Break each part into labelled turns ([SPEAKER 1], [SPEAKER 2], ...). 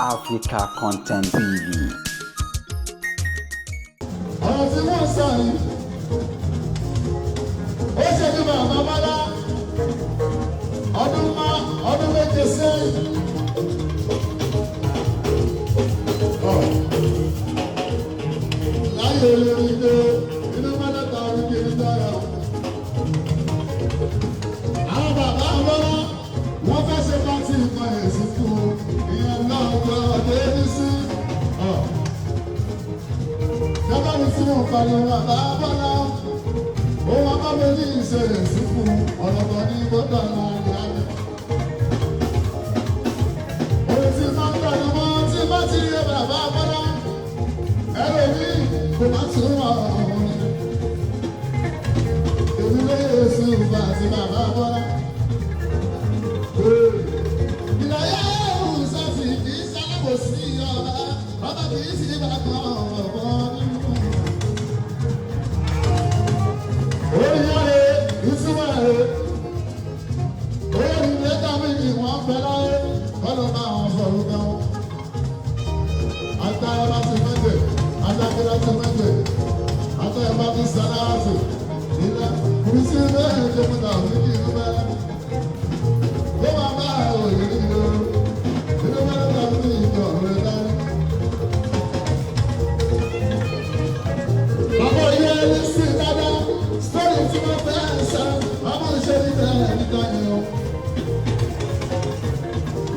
[SPEAKER 1] Africa Content TV.
[SPEAKER 2] Ọ̀rọ̀ tí wọ́n sọ yìí, ó ṣe ní bàbá Bọ́lá ọdún má ọdún 7 sẹ́yìn. Láyé olórí dé inú mọ́lẹ́ta orí kiri dára. Àwọn bàbá Bọ́lá wọ́n fẹ́ ṣe pátì nǹkan èsì fún ìyẹn náà gbọ́ débi sí. Bàbá mi tí mo pariwo bàbá Bọ́lá, òun bàbá mi ní ìṣẹ̀lẹ̀ sí fún ọ̀rọ̀ kan ní gbọ́dọ̀ náà ní àná. Òun ti máa ń tẹnu mọ́ tí bá ti rí bàbá Bọ́lá, ẹ̀rọ mi kò má tún ọ̀rọ̀ mi. Èmi ló yẹ sí ìgbà àti bàbá Bọ́lá. Ìlàyé òun sọ́ọ̀tì kì í sálábòsí ọba, ọba kì í sì bá kan ọ̀bọ nínú. Oríyáre ìtumọ̀ rẹ̀, orí lẹ́tà mi ni wọ́n fẹ́ láyé, kọ́lọ́ máa wọn sọ̀rọ̀ gan. Àtàyè bá ti mẹ́jẹ̀, àtàkìlá ti mẹ́jẹ̀, àtàyè bá ti sàláràtì, ìlà kùrìsì bẹ́ẹ̀ ṣe mú tàbí kí inú bẹ́ẹ̀. Ó máa bá òye ìlú, inú bẹ́ẹ̀ tàbí ìjọ rẹ̀ dání. Bàbá yẹ ẹni sí dáadáa, sórí tí wọ́n fẹ́ sọ, ọmọ ìṣe ní bẹ́ẹ̀ nígbà yẹn o.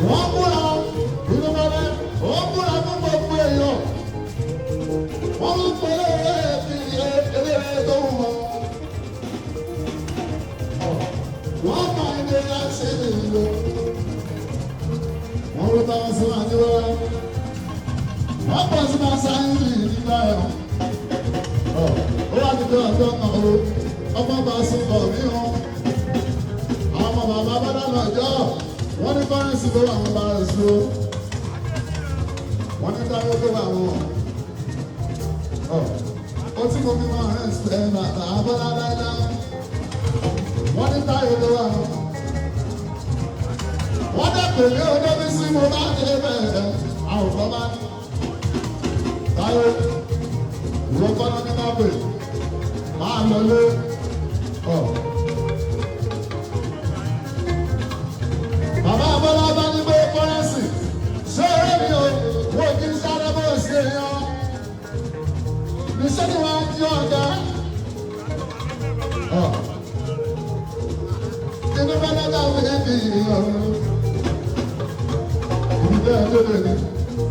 [SPEAKER 2] Wọ́n múra inú mọ́lẹ́, wọ́n múra fún gbogbo èèyàn. Wọ́n ń pè é eléré tó ń wọ̀. Wọ́n mọ ilé láti ìlú. Wọ́n ló bá wọn sí wọn àti wọ́n. Wọ́n pọ̀ sí máa sáyé nígbà yẹn. Ó wá ti dé ọjọ́ kan o, ọmọ bá sùn bọ̀ mí o. Àwọn ọmọ bàbá bá dáná ọjọ́, wọ́n ní kọ́rẹ́nsì ló wà wọn bá rẹ̀ sí o. Wọ́n ní táyé tó wà wọn. Ó tí mo fi máa rẹ̀ ṣe bàbá Bọ́lá láíláí. Wọ́n ní táyé tó wà wọn. Wọ́n dẹ̀ pè mí olómi sí mo bá dé bẹ̀rẹ̀ àwòkọ́ bá ní. Táyé ìwọ kọ́nà ní bá pè máa lọ lé ọ̀. Bàbá Bọ́lá bá ní pé kọ́rẹ́sì ṣé eré mi o, wo kí n sáré bó ṣe yan. Níṣẹ́ ni wọ́n á jí ọ̀gá. Inú bá lọ́gà fi ń fi ọ̀run. Ìdílé ẹ̀ lóde ni,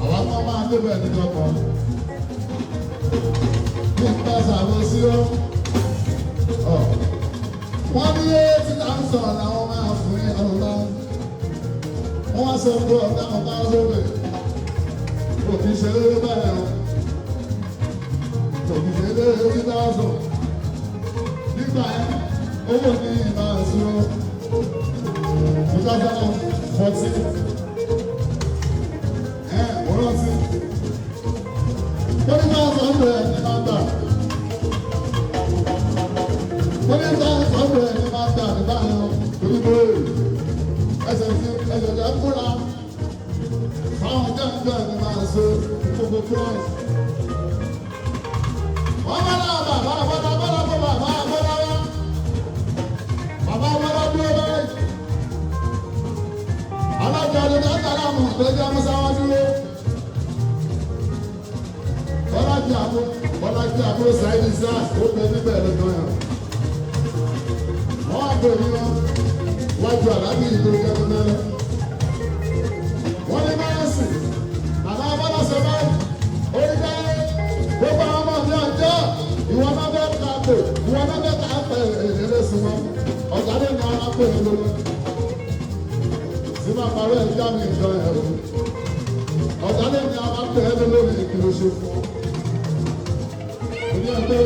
[SPEAKER 2] àwọn ọmọ máa débẹ̀ níjọ́ kan. Nípa ṣàbòsí ó. Wọ́n ní 80,000 làwọn máa fún ní ọ̀la. Wọ́n wá sọ fún ọ̀gá ọ̀gá sóbè. Kò kì í ṣe léré báyìí o. Kò kì í ṣe léré 80,000. Nígbà yẹn, owó ní ìmọ̀ àṣírò. 2014. Ẹ̀ mo rántí. Ó ní máa sọ fún ẹ̀ ní máa gbà. Ó ní máa sọ fún ẹ̀ ní máa gbà nígbà yẹn torí pé ẹsẹ̀ tí ẹsẹ̀ tẹ̀ ń múra. Fáwọn jẹ́ǹjẹ́ ni máa ṣe gbogbo cross. Wọ́n bá náà bàbá bọ́lá bọ́lá bọ́ bàbá bọ́lá wá. Bàbá bọ́lá dúró báyìí. Alájọ ni dáńtàlá mọ̀ tó jẹ́ Musa wá dúró. Bọ́lájí àbó Bọ́lájí àbó Saidi Sars ó bẹ níbẹ̀ lọ́jọ́ yẹn. Wọ́n á bèrè wọn wájú àlábì ìlú jẹ́nu mẹ́rẹ́. Wọ́n ní báyọ̀sì, bàbá Bọ́lá sọ báyìí, ó ní báyìí, gbogbo àwọn ọmọ mi ọjọ́ ìwọ náà bẹ́ẹ̀ ká pè, ìwọ náà bẹ́ẹ̀ ká pè èrè sí wọn. Ọ̀gá ló ní ara pè é lórí. Sí máa parí ẹja mi ìjọ ẹ̀ o. Ọ̀gá ló ní ara pè é lórí ìkìlọ̀ ṣe fún ọ. Èmi ẹgbẹ́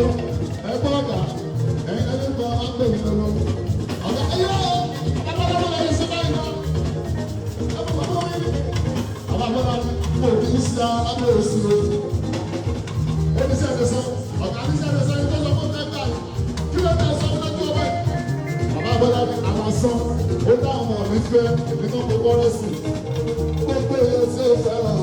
[SPEAKER 2] ẹgbẹ́ ọ̀gá ẹ̀yin ẹni kan á pè mí lọ́wọ́. Ọ̀gá ẹ̀yọ́ ọ̀gá ẹ̀yọ́ ṣe báyìí náà. Ẹ̀fọ́ bàbá mi ní. Bàbá bọ́lá ní mo kì í ṣe alábẹ́ òsì o. Ó ní sẹ́ẹ̀dẹ̀ sọ, ọ̀gá ní sẹ́ẹ̀dẹ̀ sọ, ẹni tó sọ fún mẹ́ta yìí. Kí ló dé sọ fún lọ́jọ́ báyìí? Bàbá bọ́lá ní àwọn sọ, ó dá ọmọ mi fẹ́ nínú gbogbo ọ̀rọ̀ sí. Gbogbo èèyàn tí ó fẹ́ràn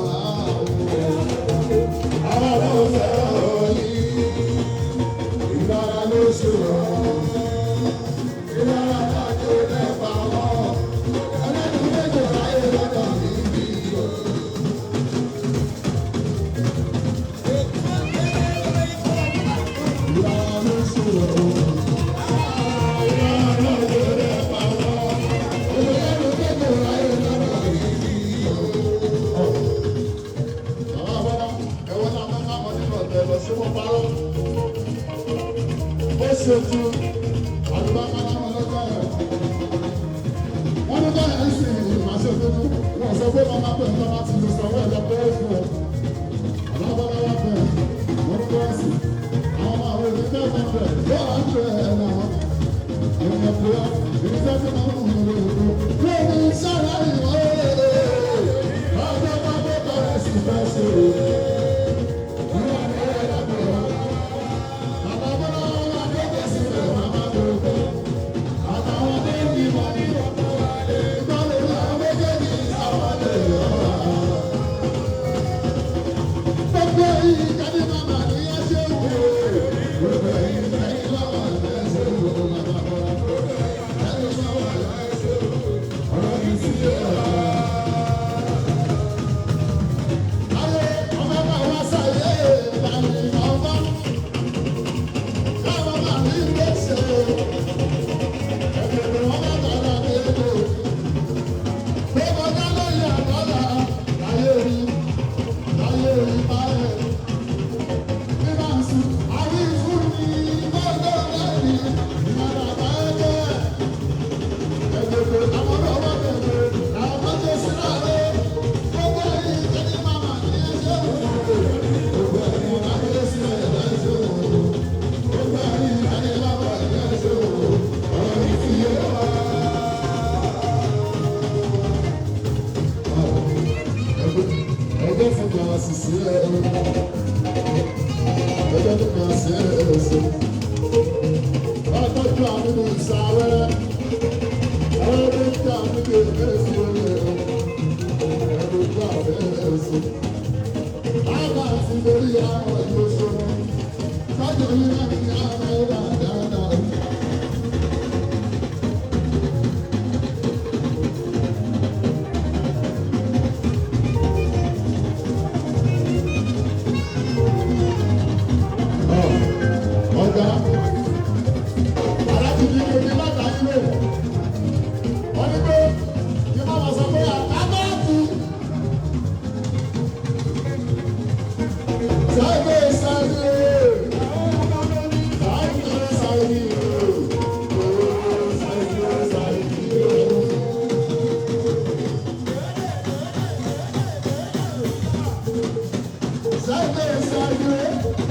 [SPEAKER 2] Ṣètò àlùbáṣà láwọn ọlọ́jà ẹ̀. Wọ́n ní báyà ń sìn ìmáṣe tuntun. Wọ́n sọ pé màmá pẹ̀ ń tọ́lá ti lè sọ̀rọ̀ ẹ̀jẹ̀ pé ó fún ọ. Àlọ́bọ́lá wà bẹ̀ wọ́n ní báyà sí. Àwọn ọmọ àwọn èdè bẹ́ẹ̀ bẹ́ẹ̀ bẹ́ẹ̀ yóò wá ń tẹ̀ ẹ̀ náà. Ènìyàn pé ọ́ ìrìnsẹ́ tí wọ́n ń lò ó. Lórí sára ìwọ́ ọjọ́ bá bọ́ bẹ̀rẹ̀ sí fẹ́ ṣe. Ìwà ni ẹ̀ dàgbẹ̀ wá. Bàbá Bọ́lá wà dé sílẹ̀ màmá gbogbo. Àtàwọn tó ń bímọ ní ìgbàlè ní àwọn méjèèjì sáwọn lè yọ. Gbogbo yìí kẹ́ni màmá ní ẹ ṣe wò. Gbogbo yìí kẹ́ni màmá ní ẹ ṣe wò màmá Bọ́lá. Kẹ́ni màmá ní ẹ ṣe wò. Ọ̀rọ̀ mi sí ọ̀rọ̀. Ayé ọmọ bá wá sáyé ìbàlẹ̀ ọmọ. Káwọn máa ní ilé ṣe. Ẹ̀jẹ̀ wọn bá tọ̀lá ní ètò. Gbogbo dáná yà dọ́là láyé rí láyé rí báyẹ̀. Bí máa sùn, àrí fún mi gbọ́dọ̀ lẹ́yìn ìmọ̀ràn báyẹ̀. Ẹ̀jẹ̀ àwọn ọlọ́wọ́ bẹ̀rẹ̀ làwọn tó ṣe sí láàárọ̀. Gbogbo ẹ̀yìn tẹ́lẹ̀ màmá ní ẹ̀ṣẹ̀ òun. Gbogbo ẹ̀yìn láyé sílẹ̀ láyé òun. Gbogbo ẹ̀yìn tẹ́lẹ̀ màmá ní ẹ̀ṣẹ̀ òun. Ọ̀rọ̀ mi ti yé wa. Ẹgbẹ́ fún kan sísí ẹ̀ ẹgbẹ́ tó kan sí ẹ̀ ṣe. Ọtọ́jú àmúlò ìsàwẹ́rẹ́ ẹgbẹ́ tó àmúlò ìfẹ́sí ẹgbẹ́ tó àfẹ́sí. Àbá àti lórí àwọn ìlú ṣòro. Sọ́jọ́ yìí náà ní àwọn ẹ̀rọ dáadáa. Ọ̀gá alákìíní kejì láta ilé wọ́n ní pé kí má wọ́n sọ pé àtàkọ́ọ̀tù sáré sáré sáré sáré sáré sáré. Sáré sáré.